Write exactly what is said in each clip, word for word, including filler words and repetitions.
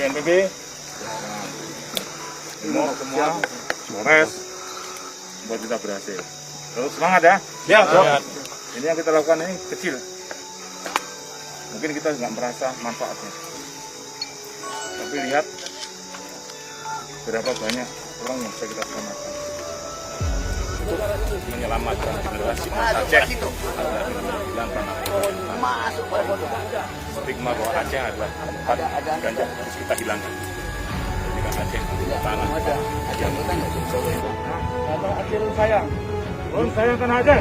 N P B, Brimob semua, Polres, buat kita berhasil. Terus semangat ya. Ya, Bro. Ini yang kita lakukan ini kecil. Mungkin kita nggak merasa manfaatnya. Tapi lihat berapa banyak orang yang bisa kita selamatkan. Untuk menyelamatkan generasi masa Aceh, agar hilang karena stigma bahwa Aceh adalah tempat ganja, harus kita hilangkan. Jadikan Aceh tanah yang Kata Aceh sayang. Pun sayangkan Aceh.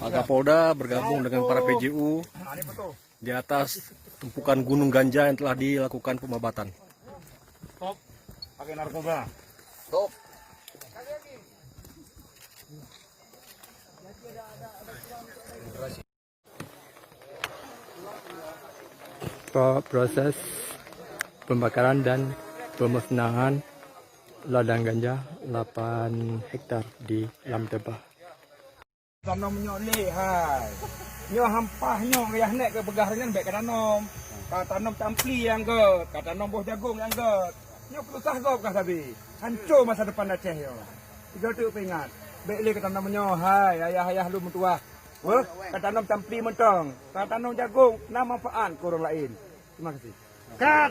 Pak Kapolda bergabung dengan para P J U di atas tumpukan gunung ganja yang telah dilakukan pemabatan. Stop pakai narkoba. Stop. Pro-, proses pembakaran dan pemusnahan ladang ganja delapan hektar di Lam Tebah. Tanom nyoe lé hai. Nyoe hampah nyoe, yah nek keu peugah nyan bèk ka tanom. Ka tanom campli nyang gèt, ka tanom boh jagong nyang gèt. Nyoe peususah gob ka sabe. Hanco masa depan Aceh nyoe. Tiga tu peuingat. Bèk lé ka tanom nyoe hai, ayah-ayah lôn meutuah. Weh, ka tanom campli mantong, ka tanom jagong, na manfaat keu ureueng laén. Terima kasih. Cut.